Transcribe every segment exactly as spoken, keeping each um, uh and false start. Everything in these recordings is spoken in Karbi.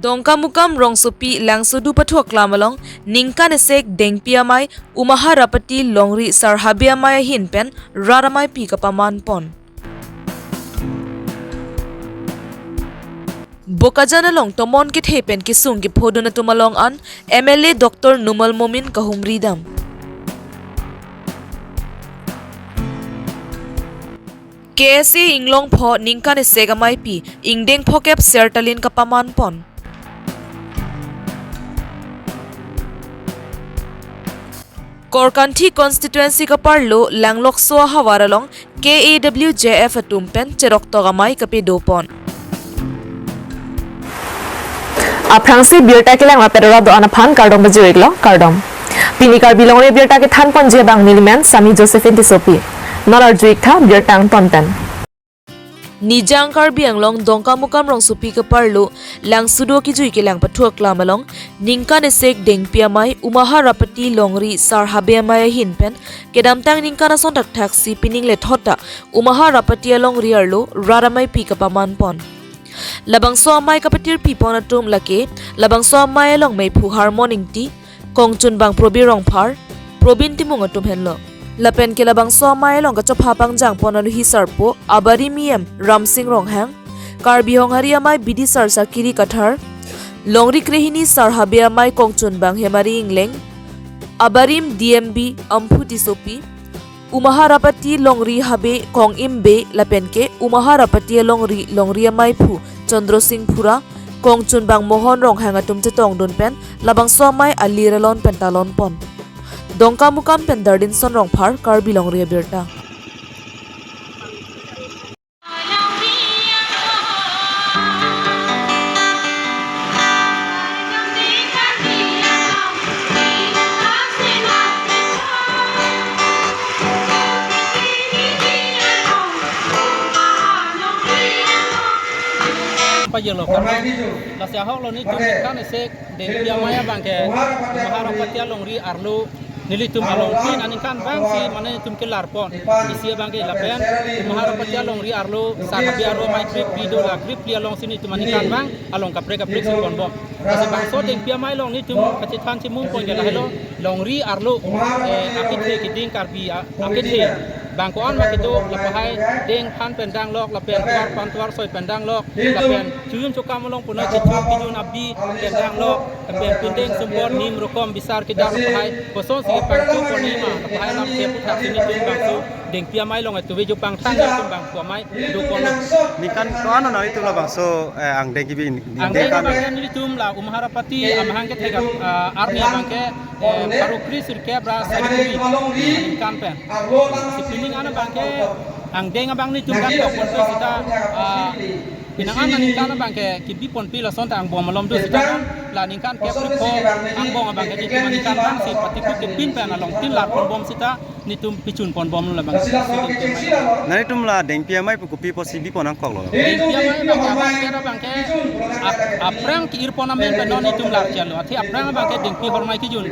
Dongkamukam rongsopi Langsudu pathu aklam along ningkan esek Dengpi amei Umaharapati Longri Sar Habe amei ahin pen rat ameipi kapaman pon. Bokajan along tomon kethe pen kesung kephodun atum along an M L A Doctor Numal Momin kahumri dam. K S A Inglongpho ningkan esek ameipi ingdeng phokep sertalin kapaman pon. Korkanthi constituency kaparlo Langlokso ahavar along K A W J F atum pen cheroktok amei kapedo pon. Aphrangsi birta kelang lapet rat do-an aphan kardom pajir-iklo, kardom. Pini Karbi Longri Abirta kethan ponji abang nelimen Sami Josephine Tissopi. Non arju-iktha birta angton pen. Nijang Karbi Anglong Dongkamukam rongsopi kaparlo Langsudu akijui kelang pathu aklam along ningkan esek Dengpi amei Umaharapati Longri Sar Habe amei ahin pen kedamtang ningkan ason thakthaksi pining lethot ta Umaharapati alongri arlo rat ameipi kapaman pon. Labangso amei kapatirpi pon atum lake labangso amei along meiphu Harmon Ingti, kongchunbang Probir Rongphar, Probin Timung atum henlo. Lapen ke labangso amei along kachopha pangjang pon aluhi sarpo abarim E M Ramsing Ronghang, Karbi Honghari amei bidisar Sakiri Kathar, Longri Krehini Sar Habe amei kongchunbang Hemari Ingleng, abarim D M B Amphu Tissopi, Umaharapati Longri Habe Kong Im Bey lapen ke Umaharapati alongri longri ameiphu Chandra Sing Phura, kongchunbang Mohon Ronghang atum chetongdun pen labangso amei alir alon pen talon pon. Dongkamukam pen Dardinson Rongphar, Karbi Longri Abirta. Pajirlo kan. Lasi ahok lo nelitum kan ese Dengpi amei abang ke Umaharapati alongri arlo nelitum along tin aningkan abang si mane nelitum kelar pon. Isi abang ke lapen Umaharapati alongri arlo Sar Habe arlo amei krip phli do, la krip phli along si nelitum aningkan abang along kaprek kaprek si ponbom. Lasi bangso Dengpi amei along nelitum kachethan chimum pon ke lahelo longri arlo, eh, akethe keding Karbi a-, akethe. Bang ko-an ma kedo, lapahai dengphan pen danglok, lapen tovar pan tovar soi pen danglok, lapen chojun chokam along puna chichu kijun abi pen danglok, lapen pindeng sumpot nim rokom bisar kedam, lapahai koson si pangtu konima, lapahai lam ke puthak si nelitum bangso Dengpi amei along etuve jo pangthang nelitum bangso amei do pon. Ningkan ko-an nelitum labangso, eh, angdeng kebi, angdeng angdeng kan abang ke nelitum la Umaharapati amahang kethek, ah, arni abang ke, eh, pharo kre sirkep ra sari kre aningkan pen. Si pining an abang ke angdeng abang nelitum kan tok ponpe seta, ah, penang an aningkan abang ke kebi ponpe lason ta angbong malom do seta non la ningkan kep phli pho angbong abang ke nelitum aningkan abang si patikuk kepin pen along tin lar ponbom seta nelitum pichun ponbomlo labang. Nelitum la Dengpi amei pu kopi apotsi bi pon nangkoklo? Dengpi amei abang ke abang ke abang ke ap-, aphrang ke-ir pon amen pen non nelitum lar chalo. Athe aphrang abang ke Dengpi hormai kijun.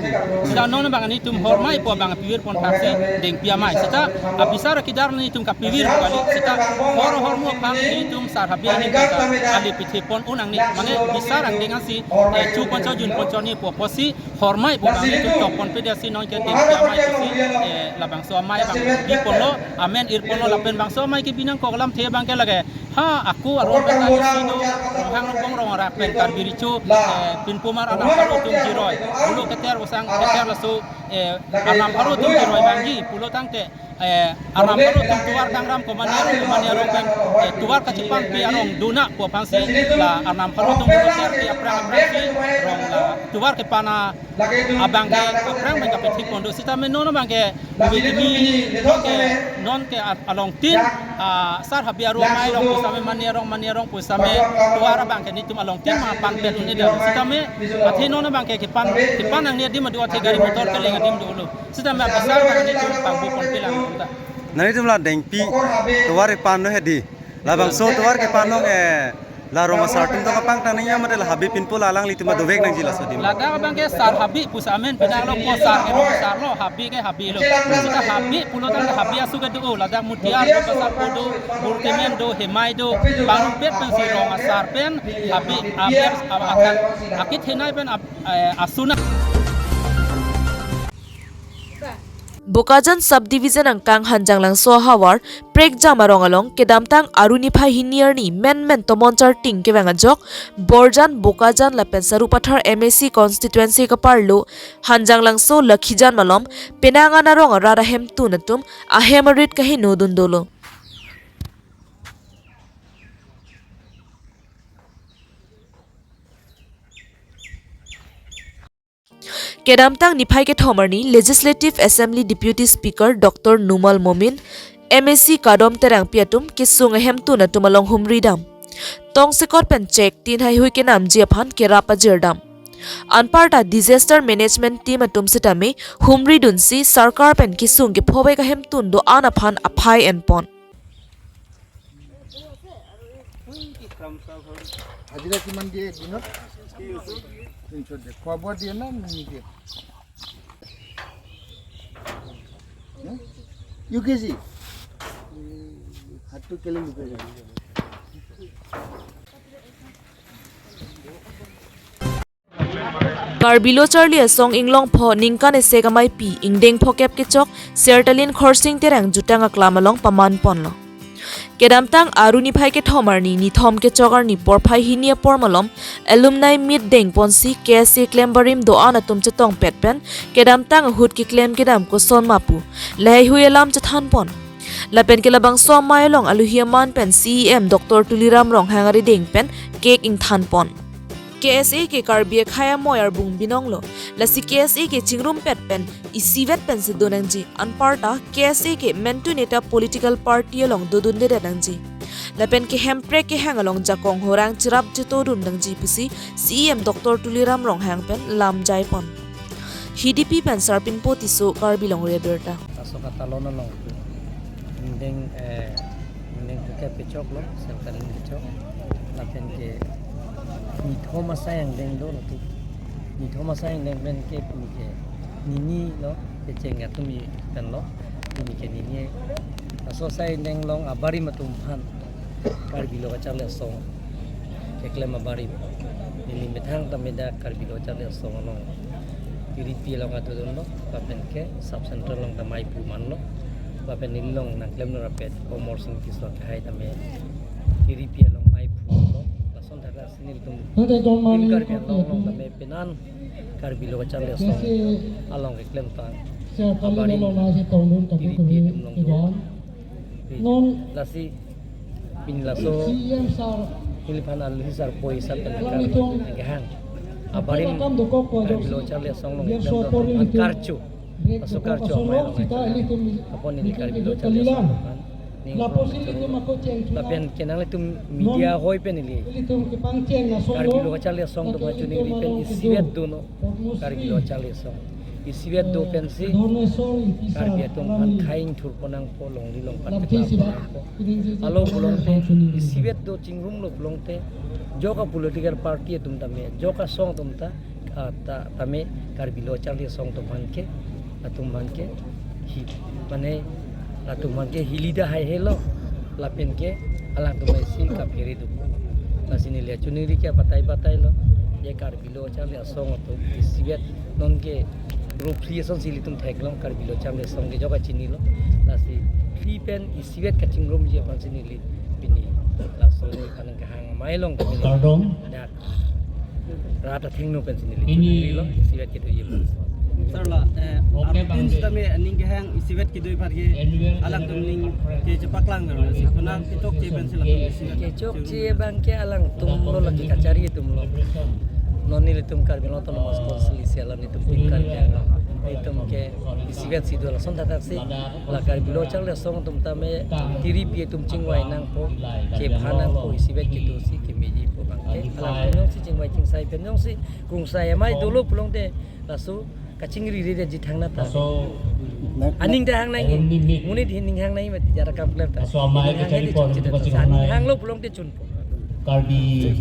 Seta non abang nelitum hormai pu abang pivir pon thaksi Dengpi amei. Seta abisar kedar nelitum kapivir kali. Seta hor hormu aphan nelitum Sar Habe aning kata kali pithe pon un nangne. Mane bisar angdeng ansi, eh, chu poncho jun poncho ni pu apotsi hormai pu abang nelitum tok ponpe, dasi non ke Dengpi amei pusi, eh, labangso amei abang bi ponlo, amen ir ponlo, lapen bangso amei kebi nangkok alamthe abang ke lake ha ako aron pen ta isi do, Ronghang Rongbong Rong arak pen Karbi Recho, eh, pinpumar anam pharo atum jiroi, pulo keter osang keter laso, eh, anam pharo atum jiroi abang ke pulo tangte, eh, anam pharo atum tovar kangram ko mane arong, ko mane arong pen, eh, tovar kachepanpi arong dona pu aphansi la anam pharo atum pulo ter ke aphrang aphrang si rong la tovar kepan abang ke aphrang abang kapethik pon do. Seta me non abang ke ubi kimi non ke, non ke a-, along tin, ah, Sar Habe arlo amei arong pusitame, mane arong mane arong pusitame tovar abang ke nelitum along tin ma panpet un-e det. Sitame athe non abang ke kepan, kepan nangne adim adu, athe gari motor keleng adim dolo. Sitame abisar abang nelitum pangbu ponpe lang ta. Nelitum la Dengpi tovar kepan lo hedi. Labangso tovar kepan lo, eh, La rong asar atum tong kapangtang nangji mate la Habib pinpo la alanglitum adovek nangji laso adim. Ladak abang ke sar Habib pu amen penang lo, ko sar ke lo, sar lo, Habib ke Habib lo. Sita Habib pulo tangte Habib aso kedo, ladak Mutiar do, Basarpur do, Burkemen do, Hemai do, parong pet pensi rong asar pen Habib, Habib akan akit henai pen ap-, eh, aso na. Bokajan Subdivision angkang Hanjanglangso ahavar Prekjam arong along kedamtang Aru niphai hini arni menmen tomon charting kevang ajok Borjan, Bokajan lapen Sarupathar M A C constituency kaparlo Hanjanglangso, Lakhijan malom penang an arong arat ahemtun atum ahem arit kaheno dun dolo. Kedamtang niphai kethom arni Legislative Assembly Deputy Speaker Doctor Numal Momin, M A C Kadom Terangpi atum kesung ahemtun atum along humri dam. Tongsekot pen chek tin haihui kenamji aphan kerap ajir dam. Anparta Disaster Management Team atum sitame humri dunsi sarkar pen kesung kephovek ahemtun do-an aphan aphai enpon. হাজিৰা কিমান দিয়ে দিনত? তিনিশ দিয়ে। খোৱা বোৱা দিয়ে না নিদিয়ে? ইউ কে জি? হাতটো কেলে লুকাই যায়? Karbi Lo Charli Asong Inglongpho ningkan isi ameipi ingdeng phokep kechok Sertalin Khorsing Terang jutang aklam along paman ponlo. Kedamtang Aru niphai kethom arni nithom kechok arni porphai hini apor malom alumni meet dengponsi K S A klem barim do-an atum chetongpet pen kedamtang ahut keklem kedam koson ma pu laheihui alam chethanpon. Lapen ke labangso amei along aluhi aman pen C E M Doctor Tuliram Ronghang arideng pen cake ingthanpon. K S A ke Karbi akhei amei arbung binong lo. Lasi K S A ke chingrumpet pen isivet pensi do nangji. Anparta K S A ke mentu neta political party along dodundedet nangji. Lapen ke Hemprek kehang along jakong horang cherap chetodun nangji pusi C E M Doctor Tuliram Ronghang pen lam jaipon. Hidipi pen Sarpinpo Tisso, Karbi Longri Abirta. Asok atalon along ingdeng, eh, ingdeng phokep kechok lo, Sertalin kechok. Lapen ke nithom asai ingdeng do lo tu. Nithom asai ingdeng pen ke pini ke nini lo, kecheng atum i pen lo. Pini ke nini. Laso asai ingdeng along abarim atum aphan Karbi Lo Kacharli Asong keklem abarim. Neli methang ta medak Karbi Lo Kacharli Asong along Tiripi along atudun lo, lapen ke sub center along ta mei phu man lo, lapen neli along nangklem lo rapet Komor Sing Tisso kehai tame Tiripi along mei phu lo, lason thakthak si nelitum Karbi Anglong along tame penan Karbi Lo Kacharli Asong along keklem tang abarim Tiripi atum along do. Lasi pini laso neliphan aluhi sarpo isap pen kehang abarim Karbi Lo Kacharli Asong along keklem tang karcho. Laso karcho amei along apon neli Karbi Lo Kacharli Asong aphan ning lapen kenanglitum media ahoi pen neli Karbi Lo Kacharli Asong atum achu ningri pen isivet do no. Karbi Lo Kacharli Asong isivet do pensi Karbi atum aphan khei ingthurpon nangpo, longri longpat keklempon nangpo. Alo pulote isivet do, chingrum lo pulote jok a political party atum tame, jok asong atum ta, ah, ta, tame Karbi Lo Kacharli Asong atum aphan ke, atum aphan ke hi, mane atum aphan ke hili da haihelo, lapen ke alangtum isi kaphere do. Lasi neli achu ningri ke batai batai lo, je Karbi Lo Kacharli Asong atum isivet non ke rup phli asonsi ilitum theklong, Karbi Lo Kacharli Asong ke jok kachinilo. Lasi phli pen isivet kachingrumji aphansi neli pini laso neliphan kehang amei along ke pini Kardom. Dak rat athengno pensi neli achu ningri lo, isivet kedoji aphan. Sir la, eh, Oke, arpin Bang. Sitame aning kehang isivet kedo aphan ke alangtum ning ke chepaklang kan, si kona kechokche pensi latum isivet. Kechokche abang ke alangtum lo, lake kachari atum lo. Non nelitum Karbi Anglong Autonomous Council isi along nelitum pin Karbi Anglong. Nelitum ke isivet si do, lason thakthak si la Karbi Lo Kacharli Asong atum tame Tiripi atum chingvai nangpo, kepha nangpo, isivet kedo si kemeji po abang ke alangtum jongsi chingvai chingsai pen jongsi krungsai amei dolo pulote laso kachingri ri ji thangnat ta. Aning ta hang nangji, monit ahin ning hang nangji mati jara kam klem ta. Laso amei ning hang kachari nangji pon chunche ta. Aning hanglo pulote chunpo. Karbi.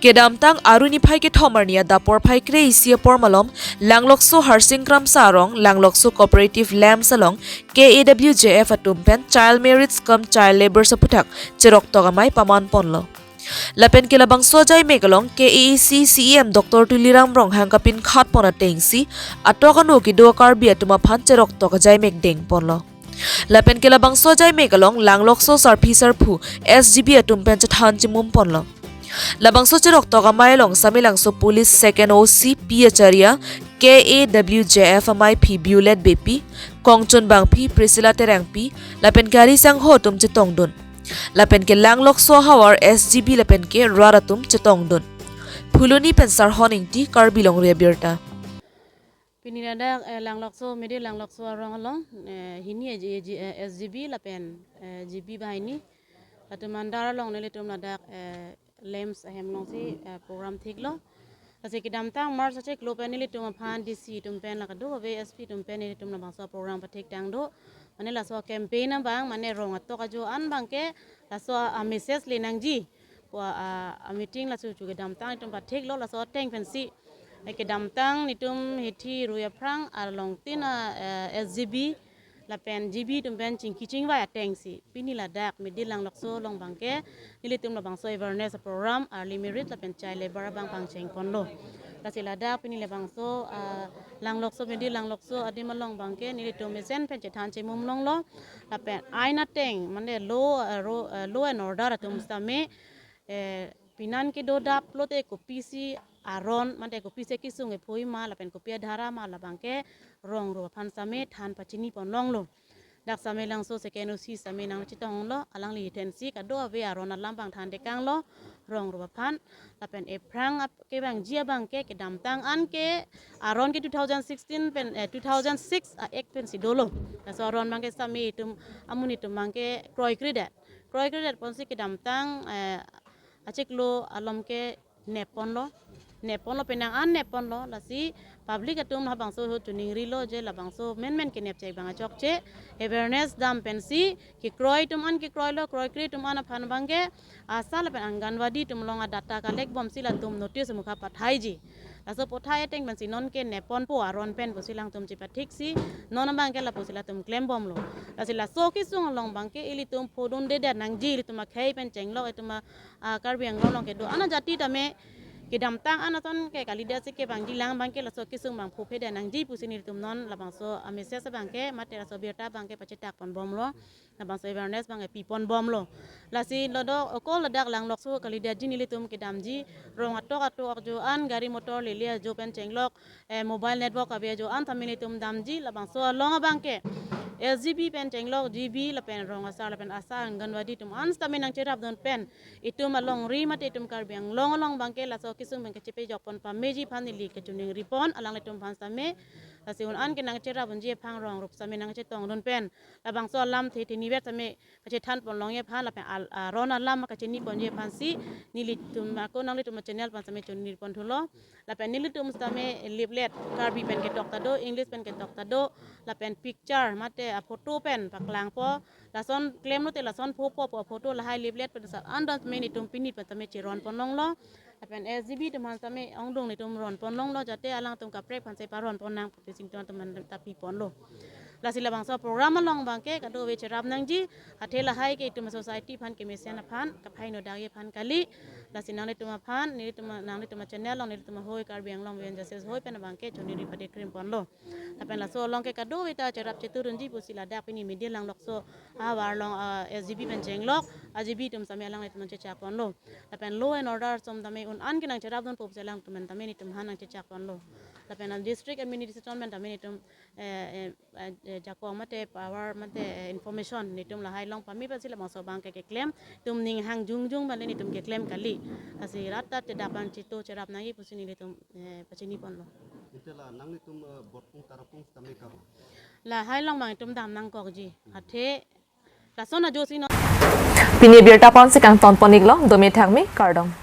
Kedamtang Aru niphai kethom arni adap porphai kre-isi apor malom Langlokso Harsing Kramsa arong Langlokso Cooperative Lamps along K A W J F atum pen child marriage cum child labour aphuthak cheroktok amei paman ponlo. Lapen ke labangso ajaimek along K A A C C E M Doctor Tuliram Ronghang kapinkhat pon atengsi atok anu kedo Karbi atum aphan cheroktok ajaimek deng ponlo. Lapen ke labangso ajaimek along Langlokso sarpi sarpo S G B atum pen chethan chimum ponlo. Labangso cheroktok amei along Samelangso Police Second O C P Acharya, K A W J F amei aphi Violet Beypi, kongchun bangpi Priscilla Terangpi, lapen gari sangho atum chetongdun. Lapen ke Langlokso ahavar S G B lapen ke rat atum chetongdun. Phuloni pen Sarhon Ingti, Karbi Longri Abirta. Pini ladak, eh, Langlokso, Middle Langlokso arong along, eh, hini, eh, G-, eh, G-, eh, S G B lapen, eh, G B banghini. Latum andar along nelitum ladak, eh, Lamps ahem alongsi, eh, program thiklo. Lasi kedamtang March achiklo pen nelitum aphan D C atum pen la kadokave S P atum pen nelitum labangso program pathik tang do. Mane laso campaign abang, mane rong atok ajo an abangke laso a-message le nangji pu a, a meeting laso chu kedamtang nelitum pathiklo, laso ateng pensi, eh, kedamtang nelitum hithi rui aphrang along tin a, eh, S G B lapen G B atum pen chingki chingvai atengsi pini ladak Middle Langlokso along abangke nelitum labangso awareness program early marriage lapen child labour abang pangcheng ponlo. Lasi ladak pini labangso, ah, Langlokso, Middle Langlokso adim along abangke nelitum mesen pen chethan chimum longlo. Lapen ain ateng, mane law, ah, ro-, ah, law and order atum sitame, eh, penan kedo adap lote kopisi aron, mane kopisi kesung ephui ma, lapen kopi adhara ma, labangke rong rup aphan sitame than pachini pon longlo. Dak Samelangso Second O C sitame nangchetonglo, alangli atengsi kadokave aron alam abang than tekanglo, rong rup aphan. Lapen ephrang ap-, kevangji abangke kedamtang an ke aron ke two thousand sixteen pen, eh, two thousand six a-act pensi dolo. Laso aron abangke sitame itum, amonit atum abangke kroikredet. Kroikredet ponsi kedamtang, eh, achiklo alom ke nep ponlo. Nep ponlo, penang an nep ponlo, lasi public atum labangso ahut choningrilo je labangso menmen kenep chek abang achokche, awareness dam pensi kekroi atum an kekroilo, kroikre atum an aphan abangke ASHA lapen Anganwadi atum along a-data collect bomsi latum notice mukha pathaiji. Laso pathai ateng pensi nonke nep ponpo aron pen pusi alangtum chepathiksi, non abangke lapusi latum klem bomlo. Lasi laso kesung along abangke ilitum phodundedet nangji, ilitum akhei pen chenglok, itum a, a, Karbi Anglong along kedo ana jati tame kedamtang an ason ke kalidetsi kevangji, lang abangke laso kesung abang phophedet nangji pusi nelitum non labangso a-message abangke mate laso abirta abangke pachetak pon bomlo, labangso awareness abangke pi pon bomlo. Lasi ladak okol ladak Langlokso kalidetji, nelitum kedamji rong atok atok ajo an, gari motor lele ajo pen chenglok, eh, mobile network ave ajo an tame nelitum damji, labangso along abangke S G B pen chenglok G B lapen rong asar lapen ASHA, Anganwadi atum an sitame nangcherapdun pen itum alongri mate itum Karbi Anglong along abangke laso kesung abangke chepejok pon pameji aphan neli kachiningri pon alanglitum aphan sitame. Lasi un an ke nangcherapdunji aphan rong rup sitame nangchetongdun pen labangso alamthe thinivet sitame kachethan pon longji aphan lapen al-, aron alam kachini ponji aphansi nelitum ako nanglitum channel aphan sitame choningri pon thulo. Lapen nelitum sitame leaflet Karbi pen ketok ta do, English pen ketok ta do, lapen picture mate a-photo pen paklangpo. Lason klemlote lason phopo pu a-photo lahai leaflet pen sar an dam sitame nelitum pini pen sitame cheron pon longlo. Lapen S G B atum aphan sitame ongdung nelitum ron pon longlo, jate alangtum kaprek aphansi paron pon nang pusi nelitum atum ta pi ponlo. Lasi labangso program along abangke kadokave cherap nangji, athe lahai ke itum society aphan kemesen aphan, kaphai no dagi aphan kali. Lasi nanglitum aphan, nelitum, nanglitum channel along nelitum ahoi Karbi Anglong Women Justice Hoi pen abangke choningri pade krim ponlo. Lapen laso along ke kadokave ta cherap cheturunji pusi ladak pini Middle Langlokso ahavar along, ah, S G B pen chenglok a-G B atum sitame alanglitum chechak ponlo. Lapen law and order atum tame un an ke nangcherapdunpo pusi alangtum tame nelitum aphan nangchechak ponlo. Lapen a-district administration pen tame nelitum, eh, eh, eh, eh, jakong mate power mate, eh, information nelitum lahai along pame pensi labangso abangke keklem, itum ning hang jongjong abang le nelitum keklem kali. Lasi rat ta chedak abang chito cherap nangji pusi nelitum, eh, pachini ponlo. Ante la nanglitum, eh, Borpung Tarapung sitame karo? Lahai along abang itum dam nangkokji. Athe lason ajo si non. Pini abirta ponsi kangton pon-iklo, dome thakme, kardom.